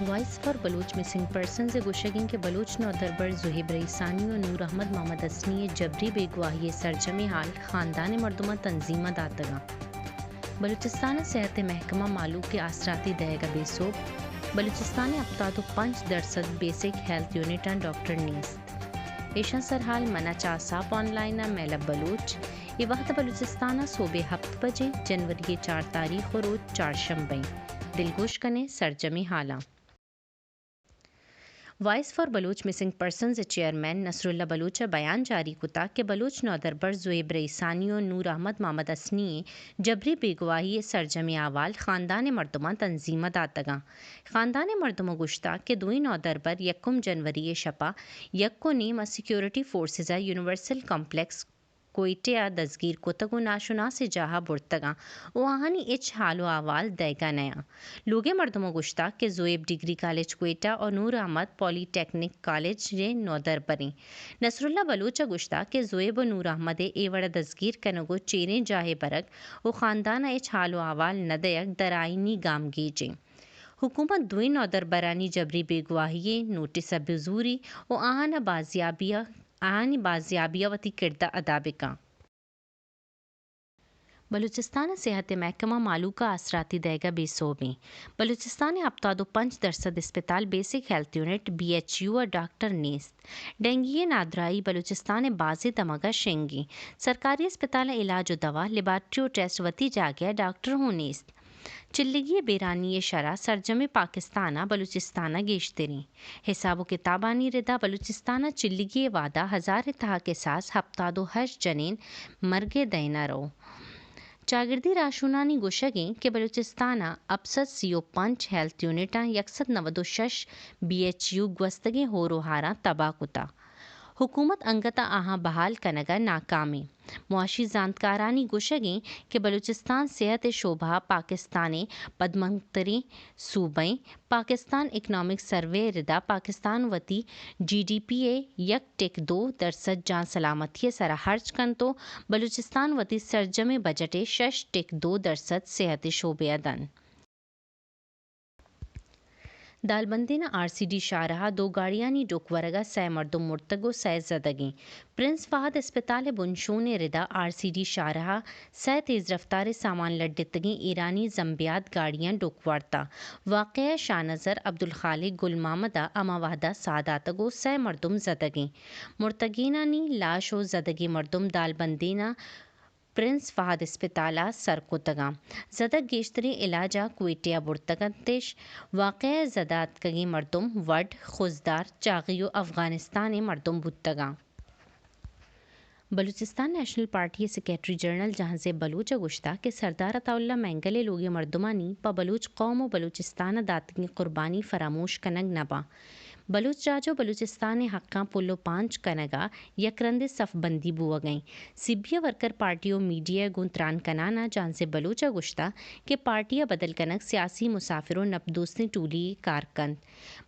Voice for Baloch missing persons ءِ گوشگ انت کہ بلوچ نودربر زہیب رئیسانی و نور احمد محمد حسنی ءِ جبری بیگواہی ءِ سرجمیں حال خاندان ءِ مردماں تنظیم ءَ داتگ انت۔ بلوچستان ءِ صحت ءِ محکمہ مہلوک ءِ آسراتی دئیگ ءَ بے سوب، بلوچستان ءِ ہپتاد و پنچ درسد بیسک ہیلتھ یونٹاں ڈاکٹر نیست۔ ایشاں سرحال منا چہ آساپ آن لائن ءَ میلب بلوچ۔ اے وہد ءَ بلوچستان ءَ سہب ءِ ہپت بجے، جنوری ءِ چار تاریخ ءُ روچ چارشنبہ ایں۔ دلگوش کنیں سرجمیں حالاں۔ Voice for Baloch missing persons ءِ چیئرمین نصراللہ بلوچ ءَ بیان جاری کتگ کہ بلوچ نودربر زویب رئیسانی ءُ نور احمد محمد حسنی ءِ جبری بیگواہی ءِ سرجمیں احوال خاندان ءِ مردماں تنظیم ءَ داتگ انت۔ خاندان ءِ مردماں گوشتگ کہ دوئیں نودربر یکم جنوری ءِ شپ ءَ یک ءُ نیم ءَ سیکورٹی فورسز ءَ یونیورسل کمپلیکس کوئٹہ ءَ دزگیر کتگ ءُ ناشناسیں جاہ ءَ برتگ انت ءُ آہانی ہچ حال ءُ احوال دئیگ ءَ نہ انت۔ لوگ ءِ مردماں گوشتگ کہ زویب ڈگری کالج کوئٹہ ءُ نور احمد پولی ٹیکنیک کالج ءِ نودربر انت۔ نصراللہ بلوچ ءَ گوشتگ کہ زویب ءُ نور احمد ءِ اے وڑ ءَ دزگیر کنگ ءُ چیریں جاہے برگ ءُ خاندان ءَ ہچ حال ءُ احوال نہ دئیگ درآئینی گامگیج انت۔ حکومت دوئیں نودربرانی جبری بیگواہی ءِ نوٹس ءَ بزوری ءُ آہان ءَ بازیابی ءَ، آہانی بازیابی ءَ وتی کرد ءَ ادا بکن۔ بلوچستان ءِ صحت ءِ محکمہ مہلوک ءَ آسراتی دئیگ ءَ بے سوب انت۔ بلوچستان ءِ ہپتاد ءُ پنچ درسد اسپتال basic health unit, B H U, ءَ ڈاکٹر نیست۔ ڈینگی ءِ نادراہی بلوچستان ءِ بازیں دمگ ءَ شنگ انت۔ سرکاری اسپتالاں علاج ءُ دوا، لیبارٹری ءُ ٹیسٹ وتی جاگہ ءَ، ڈاکٹر ہوں نیست۔ چلگی ءِ بیرانی ءِ شرح سرجمیں پاکستان ءَ بلوچستان ءَ گیشتر انت۔ حساب ءُ کتابانی رد ءَ بلوچستان ءَ چلگی ءِ وہد ءَ ہزار ءِ تہا کساس ہپتاد ءُ ہشت جنین مرگ ءِ دئین ءَ رو۔ چاگردی راہشونانی گوشگ انت کہ بلوچستان ءَ ہپت سد سی ءُ پنچ ہیلتھ یونٹاں، یک سد نود ءُ شش بی ایچ یو گوستگیں ہور ءُ ہاراں تباہ کتگ۔ حکومت انگت ءَ آہاں بحال کنگ ءَ ناکام انت۔ معاشی زانتکارانی گوشگ انت کہ بلوچستان صحت ءِ شعبہ ءَ پاکستان ءِ پدمنگتریں صوبہ انت۔ پاکستان اکنامک سروے ءِ رد ءَ پاکستان وتی جی ڈی پی ءِ یک ٹک دو درسد جان سلامتی ءِ سرا ہرچ کنت ءُ بلوچستان وتی سرجمیں بجٹ ءِ شش ٹک دو درسد صحت ءِ شعبہ ءَ دنت۔ دالبندین ءَ آر سی ڈی شاہراہ ءَ دو گاڑیانی ڈک ورگ ءَ سئے مردم مرتگ ءُ سئے زدگ انت۔ پرنس فہد اسپتال ءِ بنشون ءِ رد ءَ آر سی ڈی شاہراہ ءَ سئے تیز رفتار ءِ سامان لڈتگیں ایرانی زمبیات گاڑیاں ڈک وارتگ۔ واقعہ ءَ شاہ نظر، عبدالخالق، گل محمد ءَ ہما وہد ءَ ساہ داتگ ءُ سئے مردم زدگ انت۔ مرتگینانی لاش ءُ زدگیں مردم دالبندین ءَ پرنس فہد اسپتال ءَ سر کتگ انت۔ زدگ گیشتریں علاج ءَ کوئٹہ ءَ برتگ انت اش۔ واقعہ ءِ زد ءَ اتکگیں مردم وڈھ، خضدار، چاغی ءُ افغانستان ءِ مردم بوتگ انت۔ بلوچستان نیشنل پارٹی ءِ سیکرٹری جنرل جہانزیب بلوچ ءَ گوشتگ کہ سردار عطاء اللہ مینگل ءِ لوگ ءِ مردمانی پہ بلوچ قوم ءُ بلوچستان ءَ داتگیں قربانی فراموش کنگ نہ باں۔ بلوچ راج ءُ بلوچستان ءِ حقاں پل ءُ پانچ کنگ ءَ یک رندے صف بندی بوگ ءَ انت۔ سی بی ءِ ورکر پارٹی ءُ میڈیا ءَ گوں تران کنان ءَ جہانزیب بلوچ ءَ گوشتگ کہ پارٹی ءَ بدل کنگ سیاسی مسافر ءُ نپ دوستیں ٹولی ءِ کار کنت۔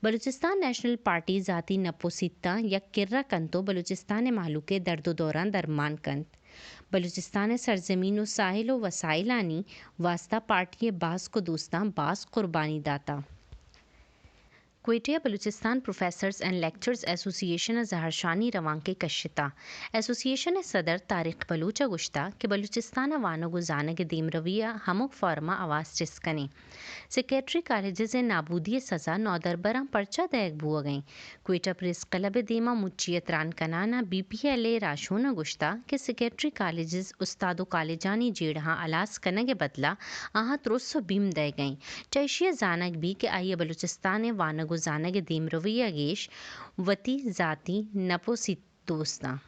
بلوچستان نیشنل پارٹی ذاتی نپ ءُ سیتاں یک کرا کنت ءُ بلوچستان ءِ مہلوک ءِ درد ءُ دوراں درمان کنت۔ بلوچستان ءِ سرزمین ءُ ساحل ءُ وسائلانی واستا پارٹی ءِ باسک ءُ دوستاں باز قربانی داتہ۔ کوئٹہ ءَ بلوچستان پروفیسرز اینڈ لیکچرز ایسوسی ایشن ءَ زہرشانی روانکے کشتہ۔ ایسوسی ایشن ءِ صدر طارق بلوچ ءَ گوشتہ کہ بلوچستان ءَ وانگ ءُ زانگ ءِ دیمروی ءَ ہمک فارم ءَ آواز چست کنیں۔ سیکرٹری کالجز ءِ نابودی ءِ سزا نودربراں پرچا دئیگ بوگ ءَ انت؟ کوئٹہ پریس کلب ءِ دیما مچی ءَ تران کنان ءَ بی پی ایل اے راہشون ءَ گوشتہ کہ سیکرٹری کالجز استاد ءُ کالجانی جیڑہاں ہلاس کنگ ءِ بدلا آہاں ترس ءُ بیم دئیگ ءَ انت۔ چہ ایشی ءَ زانگ بیت کہ آئی ءَ بلوچستان ءِ وانگ ءُ زانگ ءِ دیمروی ءَ گیش وتی ذاتی نپ ءُ سیت دوست انت۔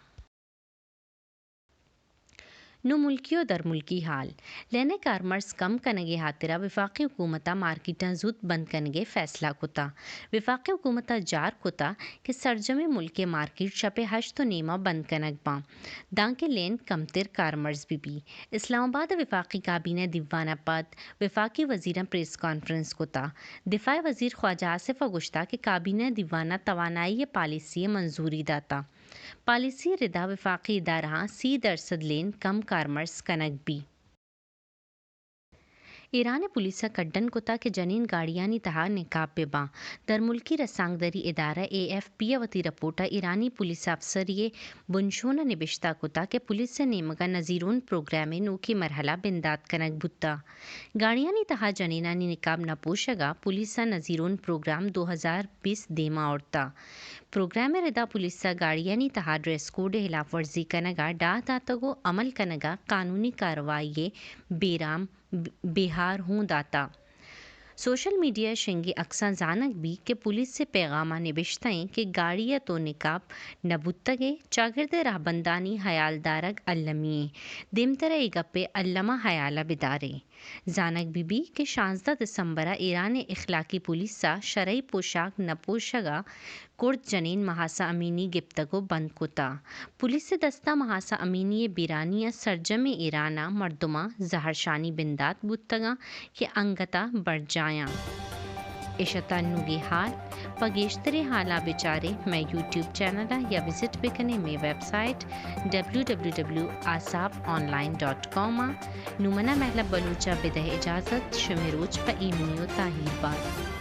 نوں ملکی ءُ درملکی حال۔ لین ءِ کارمرز کم کنگ ءِ ہاترا وفاقی حکومت ءَ مارکیٹاں زوت بند کنگ ءِ فیصلہ کتہ۔ وفاقی حکومت ءَ جار کتہ کہ سرجمیں ملک ءِ مارکیٹ شپ ءِ ہشت ءُ نیم ءَ بند کنگ باں، دانکہ لین کمتر کارمرز بہ بیت۔ اسلام آباد ءَ وفاقی کابینہ ءِ دیوان ءَ پد وفاقی وزیراں پریس کانفرنس کتہ۔ دفاع ءِ وزیر خواجہ آصف ءَ گوشتہ کہ کابینہ ءِ دیوان ءَ توانائی ءِ پالیسی ءِ منظوری داتہ۔ پالیسی ءِ ردا وفاقی ادارہاں سی درسد لین کم کارمرز کنگ بیت۔ ایران ءِ پولیس ءَ کڈن کتگ کہ جنین گاڑیانی تہا نقاب بہ باں۔ درملکی رسانکدری ادارہ اے ایف پی ءَ وتی رپورٹ ءَ ایرانی پولیس ءِ افسرے ءِ بنشون ءَ نبشتہ کتگ کہ پولیس ءِ نیمگ ءَ نزیرون پروگرام ءِ نوکیں مرحلہ بندات کنگ بوتگ۔ گاڑیانی تہا جنینانی نقاب نہ پوشگ ءَ پولیس ءَ نزیرون پروگرام دو ہزار بیست دیما آورتگ۔ پروگرام ءِ ردا پولیس ءَ گاڑیانی تہا ڈریس کوڈ ءِ ہلاف ورزی کنگ ءَ ڈاہ داتگ ءُ عمل کنگ ءَ قانونی کارروائی ءِ بیران بیہار ہوں داتگ۔ سوشل میڈیا ءِ شنگیں عکساں زانگ بیت کہ پولیس ءِ پیغام ءَ نبشتہ ایں کہ گاڑی ءَ تو نقاب نہ بوتگ ئے، چاگرد ءِ رہبندانی ہیال دارگ المی ایں۔ دیمتر ءَ اے گپ ءِ الم ءَ ہیال ءَ بدار ئے۔ زانگ بہ بیت کہ شانزدہ دسمبر ءَ ایران ءِ اخلاقی پولیس ءَ شرعی پوشاک نہ پوشگ ءَ کرد جنین مہاسا امینی گپتگ ءُ بند کتگ۔ پولیس ءِ دست ءَ مہاسا امینی ءِ بیرانی ءَ سرجمیں ایران ءِ مردماں زہرشانی بندات بوتگ اَنت کہ انگت ءَ برجاہ اَنت۔ اش اتاں انوگیں ہال۔ پہ گیشتریں ہالاں بچارے مئے یوٹیوب چینل ءَ یا وزٹ بکنے مئے website W W W آساپ آن لائن ڈاٹ کام ءَ۔ نوں منا مہلب بلوچ ءَ بدئے اجازت، شمے روچ پہ ایمنی ءُ تاہیر بات۔